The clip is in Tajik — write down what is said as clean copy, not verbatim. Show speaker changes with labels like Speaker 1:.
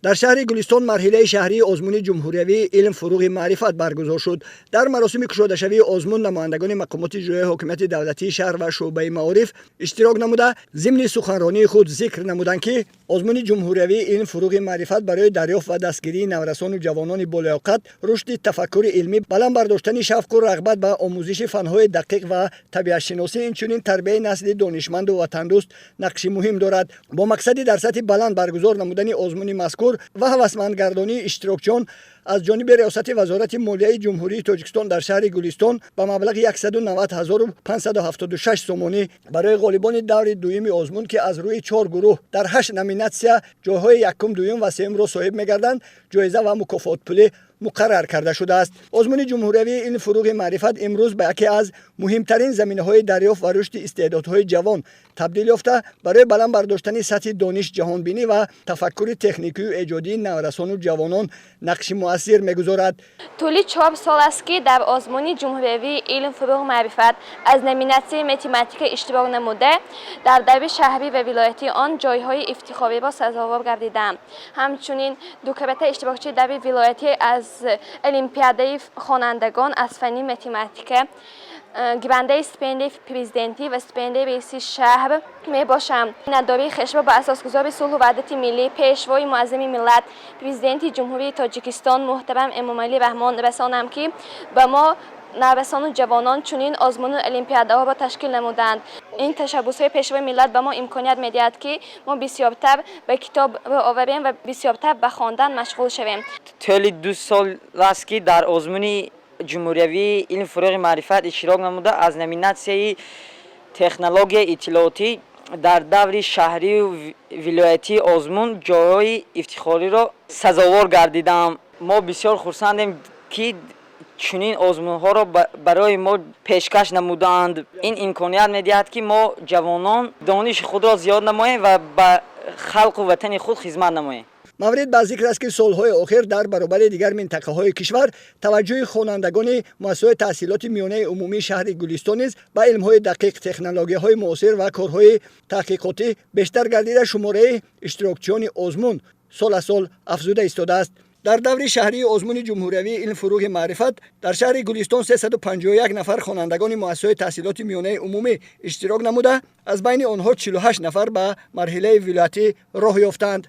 Speaker 1: Дар шаҳри Гулистон марҳилаи шаҳрии озмуни ҷумҳуриявии «Илм, фуруғи маърифат» баргузор шуд. Дар маросими кушодашавии озмун намояндагони мақомоти иҷроияи ҳокимияти давлатии шаҳр ва шӯъбаи маориф иштирок намуда, зимни суханронии худ зикр намуданд, ки озмуни ҷумҳуриявии «Илм, фуруғи маърифат» барои дарёфт ва дастгирии наврасону ҷавонони болаёқат, рушди тафаккури илмӣ, баланд бардоштани шавқу рағбат ба омӯзиши фанҳои дақиқ ва табиатшиносӣ, инчунин тарбияи насли донишманду ватандӯст нақши муҳим дорад. Бо мақсади дар сатҳи баланд баргузор намудани озмуни мазкур ва ҳавасмандгардонии иштирокчиён аз ҷониби Риёсати Вазорати молияи Ҷумҳурии Тоҷикистон дар шаҳри Гулистон ба маблағи 190 576 сомонӣ барои ғолибони даври дуюми озмун, ки аз рӯи чор гурӯҳ дар ҳашт номинатсия ҷойҳои якум, дуюм ва сеюмро соҳиб мегарданд, ҷоиза ва мукофотпулӣ муқаррар карда шудааст. Озмуни ҷумҳуриявии «Илм, фуруғи маърифат» имрӯз ба яке аз муҳимтарин заминаҳои дарёфт ва рушди истеъдодҳои ҷавон табдил ёфта, барои баланд бардоштани сатҳи дониш, ҷаҳонбинӣ ва тафаккури техникию эҷодии наврасону ҷавонон нақши муассир мегузорад.
Speaker 2: Тӯли 4 сол аст, ки дар озмуни ҷумҳуриявии «Илм, фуруғ, маърифат» аз номинатсияи математика иштирок намуда, дар даври шаҳрӣ ва вилоятии он ҷойҳои ифтихориро сазовор гардидаам. Ҳамчунин дукарата иштирокчии даври вилоятӣ аз олимпиадаи хонандагон аз фанни математика, гирандаи стипендияи президентӣ ва стипендияи раиси шаҳр мебошам. Миннатдории хешро ба асосгузори сулҳу ваҳдати миллӣ, Пешвои муаззами миллат, Президенти Ҷумҳурии Тоҷикистон муҳтарам Эмомалӣ Раҳмон расонам, ки ба мо, наврасону ҷавонон, чунин озмуну олимпиадаҳоро ташкил намуданд. Ин ташаббусҳои Пешвои миллат ба мо имконият медиҳад, ки мо бисёртар ба китоб рӯ оварем ва бисёртар ба хондан машғул шавем.
Speaker 3: Тӯли 2 сол аст, ки дар озмуни ҷумҳуриявии «Илм, фуруғи маърифат» иштирок намуда, аз номинатсияи технологияи иттилоотӣ дар даври шаҳрию вилоятии озмун ҷойҳои ифтихориро сазовор гардидам. Мо бисёр хурсандем, ки чунин озмунҳоро барои мо пешкаш намудаанд. Ин имконият медиҳад, ки мо, ҷавонон, дониши худро зиёд намоем ва ба халқу ватани худ хизмат намоем.
Speaker 1: Маврид ба зикр аст, ки солҳои охир дар баробари дигар минтақаҳои кишвар таваҷҷӯҳи хонандагони муассисаҳои таҳсилоти миёнаи умумии шаҳри Гулистон низ ба илмҳои дақиқ, технологияҳои муосир ва корҳои таҳқиқотӣ бештар гардида, шумораи иштирокчиёни озмун сол аз сол афзуда истодааст. Дар даври шаҳрии озмуни ҷумҳуриявии «Илм, фуруғи маърифат» дар шаҳри Гулистон 351 нафар хонандагони муассисаҳои таҳсилоти миёнаи умумӣ иштирок намуда, аз байни онҳо 48 нафар ба марҳилаи вилоятӣ роҳ ёфтанд.